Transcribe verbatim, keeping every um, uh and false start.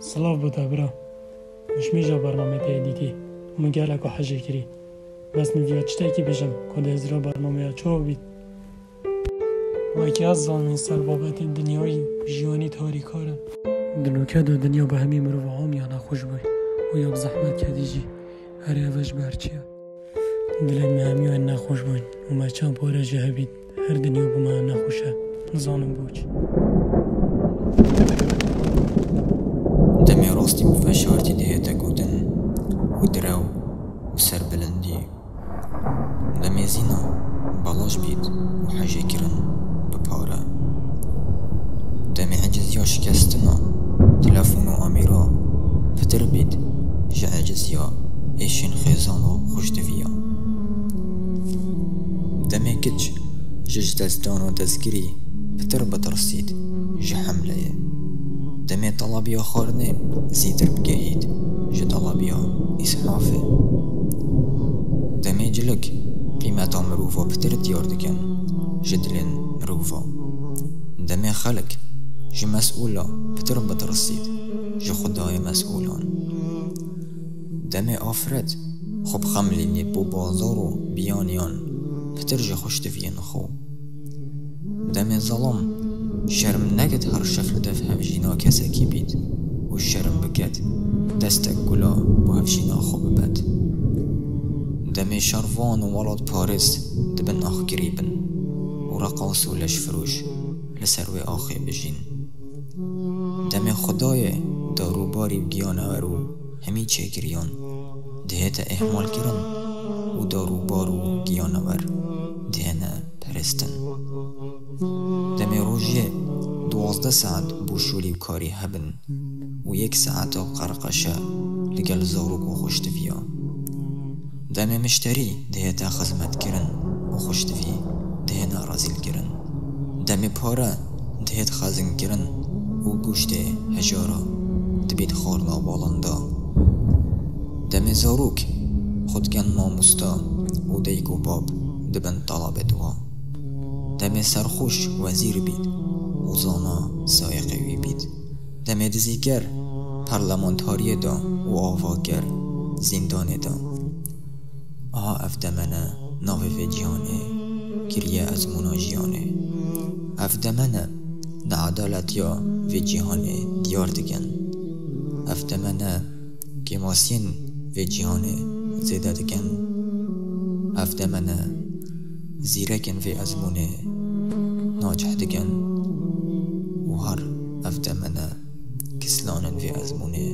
Silav bo te bira. Min ji mêja bernamê te yê dîtî. Min gelek hejê kirî. Bes min viya tiştekî bêjim ku di hizira bernameya çawa bît. Wekî ez zanî ser babetên dinyayî û jiyanî tarîkar in. Di nûke de dinya bi hemî mirova amiya nexweş bûy û ya bi zehmet kedî jî. Erê ev ji ber çi ye? Dilên me hemiya nexweş bûn û me çend pare jî hebît. Her dinya bo me nexweş e. Nizanim bo çi. Demê rastî bi veşartî dihête gotin û direw bi serbilindî. Demê zîna belaş bît û hejêkirin bi pare. Demê eciziya şikestina telefon û amîra pitir bît ji eciziya êşên xêzan û xweştiviya. Demê kiç ji ji destdan û destgirî pitir bitirsît ji hemleyê. Demê talabiya xwarinê zîtir bigehît ji talabiya îshafê. Demê cilik qîmeta mirova pitir diyar dikin ji dilên mirova. Demê xelk ji mesûla pitir bitirsît ji Xwedayê mesûlan. Demê afiret xwe bixemilînît bo bazar û biyaniyan pitir ji xweştiviyên xwe. Demê zelam şerm nekit her şev li dev hevjîna kesekî bît û şerm biket destek gula bo hevjîna xwe bibet. Demê şervan û welatparêz di bin axkirî bin û reqas û leşfiroş li ser wê axê bijîn. Demê Xwedayê darûbarî û giyanewer û hemî çêkiriyan dihête îhmalkirin û darûbar û giyanewer dihêne peristin. Demê rojê duwazdeh saet bo şolî û karî hebin û yek saeta qerqeşe li gel zarok û xweştiviya. Demê mişterî dihête xizmetkirin û xweştivî dihêne rezîlkirin. Demê pare dihêt xezinkirin û goştê hejara dibît xwarina balanda. Demê zarok xwe dikin mamosta û dayik û bab dibin talabê dua. Demê serxweş wezîr bît û zana sayeqê wî bît. Demê dizîker parlamentariyê de û avaker zîndanê de. Aha ev deme ne navê vê cîhanê kiriye ezmûna jiyanê. Ev deme ne needaletiya vê cîhanê diyar dikin. Ev deme ne kêmasiyên vê cîhanê zêde dikin. Ev deme ne zîrekên vê ezmûnê nacih dikin û her ev deme ne kislanên vê ezmûnê